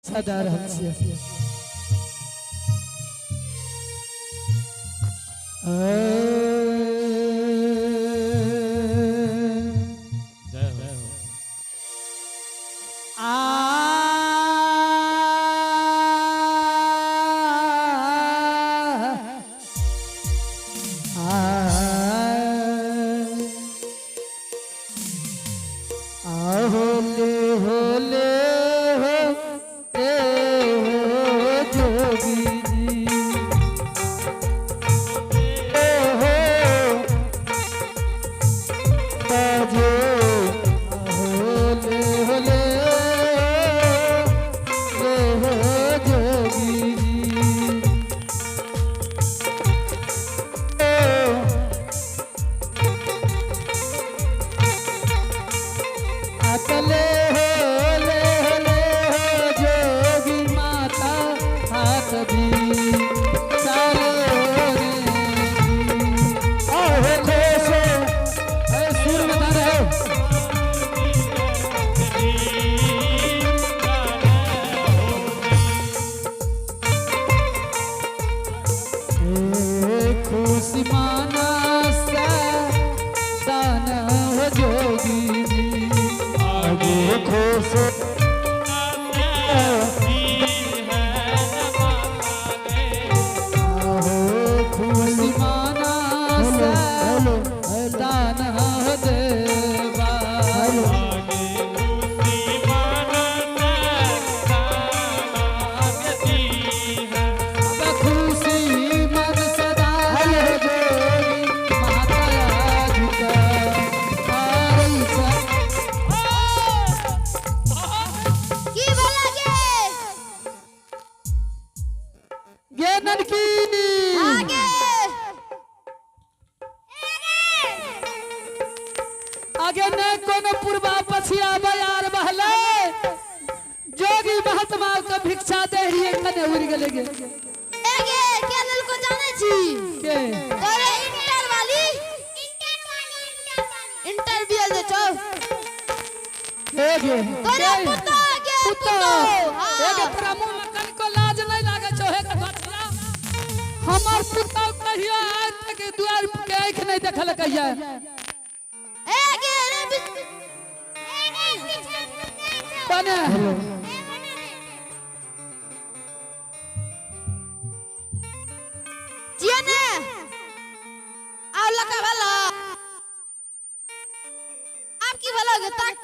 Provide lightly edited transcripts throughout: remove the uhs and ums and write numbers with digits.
सदा रहल छियै। जय हो। आ आ होले होले हो ए हो जोगी जी ए हो बाजो होले होले ए हो जोगी जी ए अकले होले होले हो जोगी माता हाथ भी चालो रे आओ खोसो ए सुर में धा रहे हो। ए खुशी माना सा दान हो जोगी जी आगे खुश आहो खुशी माना सा दान हो देवा। अब खुशी मन सदा हो जोगी माता झुका आरई सा। की भेला गे? गे ननकी। आगे। आगे ने कोनो पूर्वा पछिया बयार बहले जोगी महात्मा के भिक्षा दे रहिए कने उड़ गेले गे। ए गे, के ललको जानै छी? के? तोरे इंटर वाली? इंटर भी जे छौ। हे गे। तोरे के? पुतोह गे, पुतोह। पुतोह, हाँ। हे गे, तोरा मुंह में कनिको लाज नहीं लागे छौ हे गे घटिया? हमर पुतोह कहियो आज तक दुआर के आँख नहीं देखलकै। ए गे, रे कने? जिया ने? आव लका भेला। आब की भेला गे? ताक।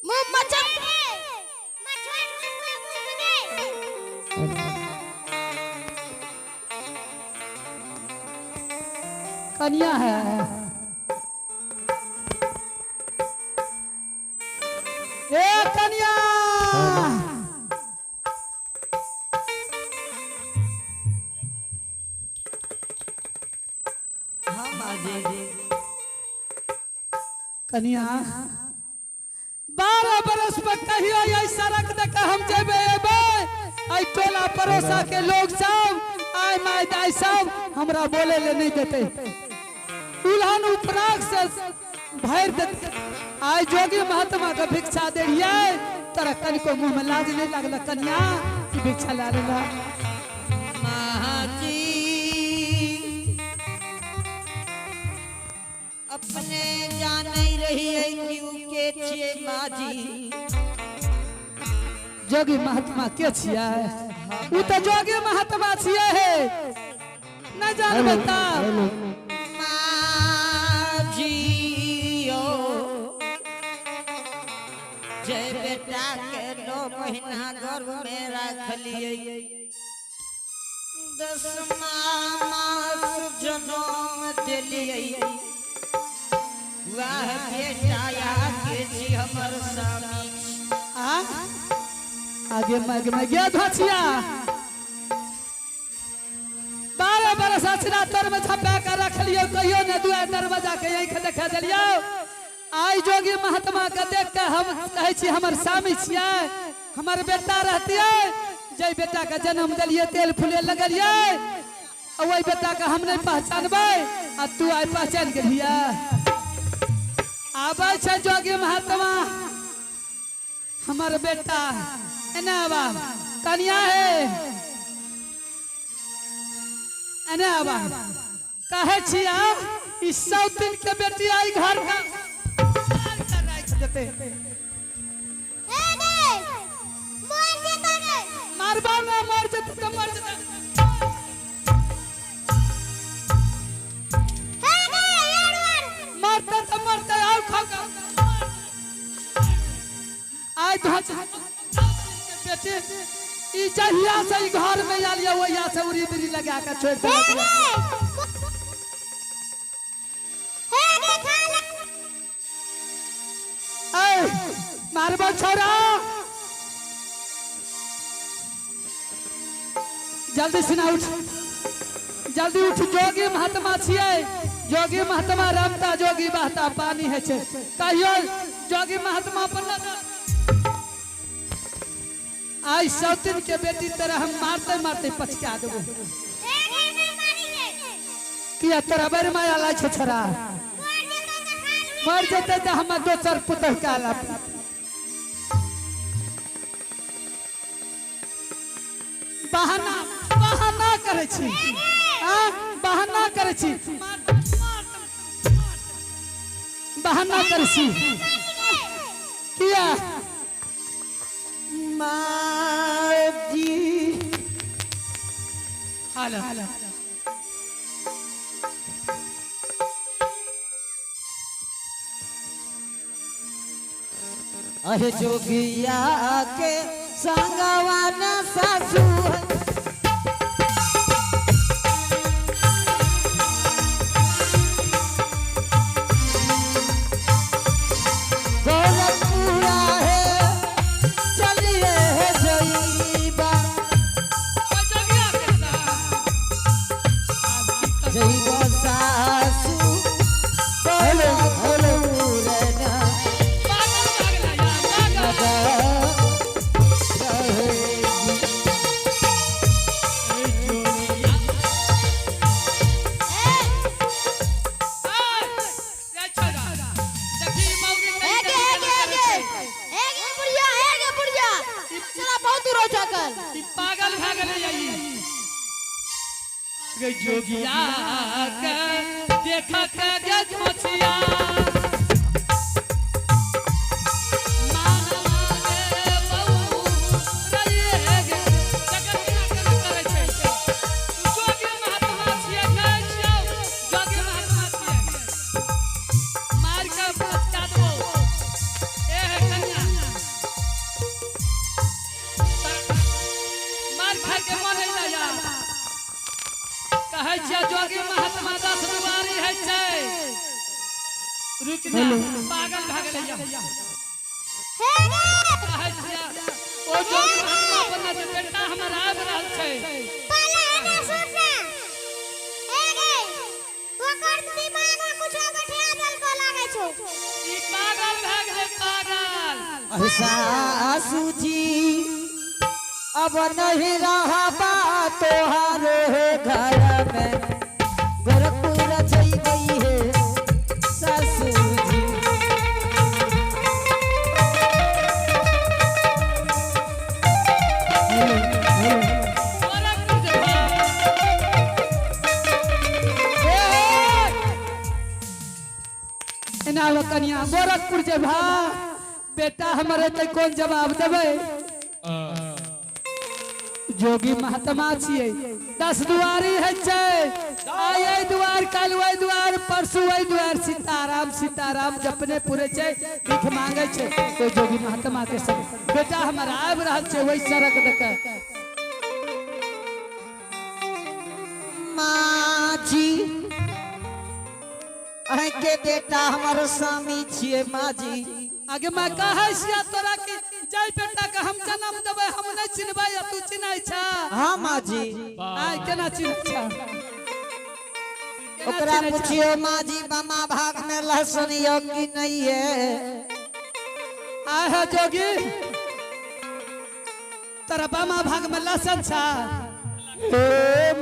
मुँह मच्छर। कनिया है ए कनिया। हाँ माजी। कनिया, 12 बरस पर कहियो ये सड़क देख हम जेबे एबे, आई टोला पड़ोसा के लोग सब आय माय दाय सब हमरा बोले ले नहीं देते, उल्हन उपराग से भर देते। आय जोगी महात्मा के भिक्षा दे रहिए, तोरा कनिको मुंह में लाज नहीं लागल कनिया कि भिक्षा ला लेला? माजी, अपने जानै रहिए क्यों के छियै माजी। जोगी महात्मा के छियै? उ तऽ जोगी महात्मा छियै हे, नहीं जानबे तब। माजी यो, जय बेटा के 9 महीना गर्भ में रखलिए, 10वां मास जनम दिलिए, वाह बेटा या के छी हमर स्वामी। आ आगे मग में गया धोचिया, 12 बरस अचरा तर में छपा के रख लियो, कहियो ने दुआर दरवाजा के आँख देखा दिलियो। आई जोगी महात्मा के देख के हम कहै छी हमर स्वामी छियै। हमर बेटा रहतियै, जै बेटा के जन्म दिलियै, तेल फूले लगलियै, आ ओहि बेटा के हम नहीं पहचानबै आ तू आइ पहचान गेलियै? आबै छै जोगी महात्मा। हमर बेटा एने आबा कनिया है एने आबा कहे छिया ई सौतिन के बेटी आई घर का मार के राखि देते। ए गे मर जेतो गे। मारबा ना मर जेते तो मर जेते। हे गे एडवर। मरते तो मरते और खा आइ धोच बेटी ई जहिया से ई घर में आयल ये वहिया से उड़ी बिड़ी लगा के छोड़ हे देलक। गे हे गे खा ले। ऐ मारबो छोरा जल्दी सिना उठ जल्दी उठ। जोगी महात्मा छियै जोगी महात्मा रमता जोगी बहता पानी है छै कहियो जोगी महात्मा पर न आई सौतिन के बेटी तरह हम मारते मारते पचका देबो। हे गे ना मारी गे। किया तोरा बड़ माया लाग छै छोरा। मर जेतो त खा लू। मर जेतै तऽ हमर दोसर पुतहु के आला बहाना बहाना करै छी आ बहाना करै छी बहाना करै छी किया माँ जी हालो अरे जोगिया के संगवा न सासू गोरखपुरा है चलिए है जईबा जईबा सासू गोरखपुरा ना हे गे हे गे हे गे हे गे बुढ़िया हे गे बुढ़िया साला बहुत दूर हो चुकल। ई पागल भए गेलै ई गे जोगिया के देख के गे झोचिया मानवा गे बहू रहिए गे जगत केना केना करै छै। जोगी महात्मा छियै कहै छियौ जोगी महात्मा छियै मारि के पचका देबौ। ए हे कन्या मार खाय के मन अइला यार। कहै छियै जोगी महात्मा दस दुआरी है छै रुक जा पागल भए गेलै या। हे गे कहै छियै ओ जोगी महात्मा अपन जे बेटा हमर आबि रहल छै। पहले एने सुन ना। हे गे ओकर दिमाग में कुछो गठिया देलको लागै छौ। ई पागल भए गेलै पागल। अरे सासू जी अब नहीं रहा तोहार घर में गोरखपुर जइबई है सासू जी। गोरखपुर जेबा। एना हो कनिया गोरखपुर जेबा बेटा हमर एतै कोन जवाब देबै। जोगी महात्मा छियै दस दुआरी है छै आइ एहि दुआर काल्हि ओहि दुआर परसू ओहि दुआर सीताराम सीताराम जपने पुरे छै भीख मांगे छै कोई जोगी महात्मा के संग बेटा हमर आबि रहल छै ओहि सड़क दऽ के। माँ जी अहाँके बेटा हमर स्वामी छियै माँ जी। आगे मैं कहै छियै तोरा कि जाय बेटा के हम जन्म देबै हम नहि चिन्हबै आ तू चिन्है छह। हाँ माँ जी। आइ केना चिन्है छह? केना ओकरा चिन्है छह? पूछियो माँ जी मामा भाग में लहसुन यो कि नहीं है। आय है जोगी तोरा बामा भाग में लहसुन छा। हे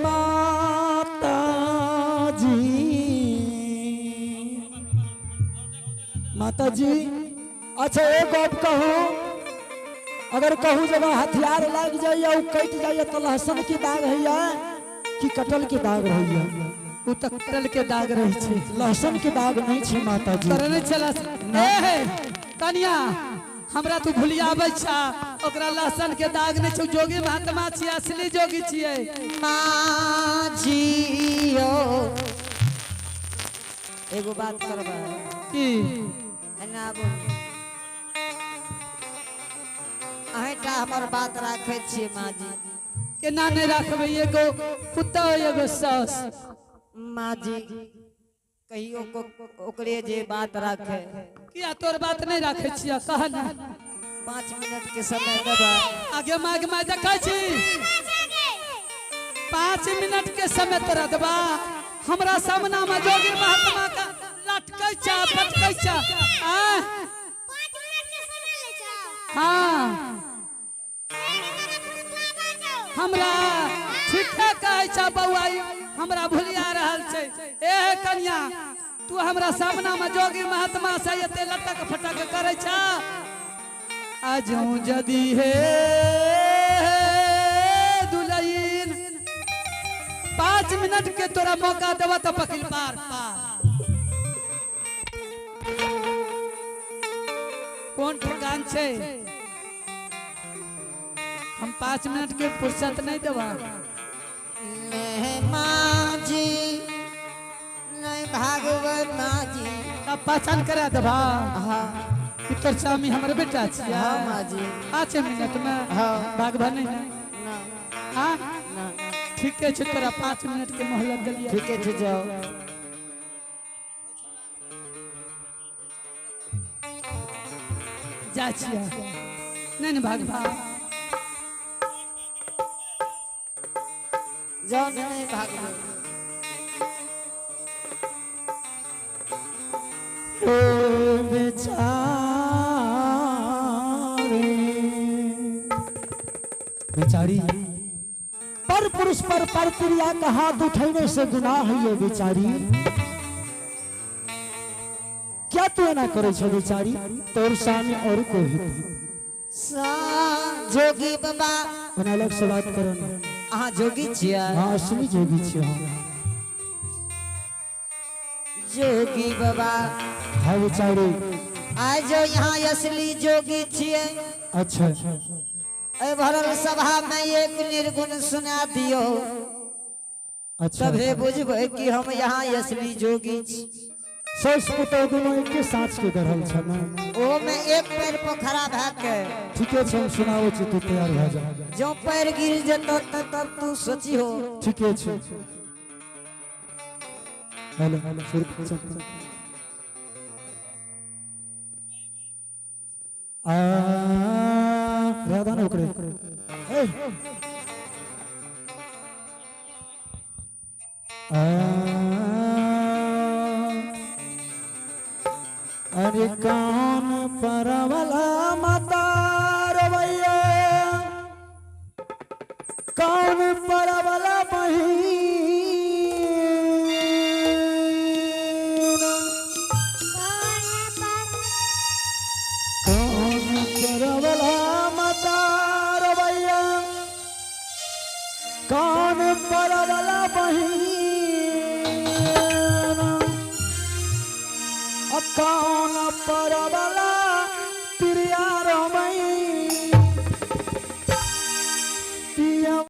माता जी माता जी अच्छा एक गप कहू। अगर कहूँ जगह हथियार लग जाइए उ कट जाइए तो लहसुन की दाग है कि कटल के दाग रहैया? उ त कटल के दाग रही छे। लहसुन के दाग नहीं छे माता जी। तोरे नहीं छला। ए कनिया हमरा तू भुलियाबै छा, ओकरा लहसुन के दाग नहीं छौ। जोगी महात्मा छियै, असली जोगी छियै। माँ जियो एगो बात करबा की एना बोल अहेंटा हमर बात राखै छियै माँ जी। केना नहीं राखबै? एगो पुतहु एगो सास। माँ जी कहियो को ओकरे जे बात राखे। किया तोर बात नहीं राखै छियै? कह ना। 5 मिनट के समय देबा। आगे माग माय देखै छी। 5 मिनट के समय तोरा देबा। हमरा सामना में जोगी महात्मा का लटकै छा पटकै छा। आ 5 मिनट के समय लै छौ। हाँ तोरा फुसलाबै छौ। हमरा ठीके कहै छा बौआ, हमरा भुलिया रहल छै। ए कन्या तू हमरा सामना में जोगी महात्मा से एते लटक फटक करै छा। आजू जदी हे दुलैन 5 मिनट के तोरा मौका देबा त पकिल पार पार। कौन ठेकान छै? हम 5 मिनट के फुर्सत नहीं देबा। नहीं माँ जी नहीं भागवत माँ जी। तब पहचान करा देबा। हाँ कि तोर स्वामी हमर बेटा छियै। हाँ माँ जी। 5 मिनट में हाँ। भागबा नहीं ना? ना। हाँ ना। ठीके छै, तोरा 5 मिनट के मोहलत देलियै। ठीके छै, जाओ। जा छियै नहीं ने भागबा। जाओ नहीं भागबे। ओ बेचारे बेचारी पर पुरुष पर प्रिया का हाथ उठाने से गुनाह है ये बेचारी। क्या तू एना करे छे बेचारी? तोर सामने और कोई सा जोगी बाबा ओना अलग से बात करो ना। अहाँ जोगी छियै? हाँ असली जोगी छियै हम। जोगी बाबा हाँ बेचारी। आज जो यहाँ असली जोगी छियै। अच्छा। ए भरल सभा में एक निर्गुण सुना दियो। अच्छा। तभे बुझबै कि हम यहाँ असली जोगी छी। सास पुतोह दोनों एक के साँच के गढ़ल छ ना। ओ में एक पैर पर खड़ा भए के। ठीके छै, हम सुनाबै छी, तू तैयार भए जा। जो पैर गिर जेतो तब तू सोची हो। ठीके छै। हेलो सुर आ राधा ना ओकरे। ए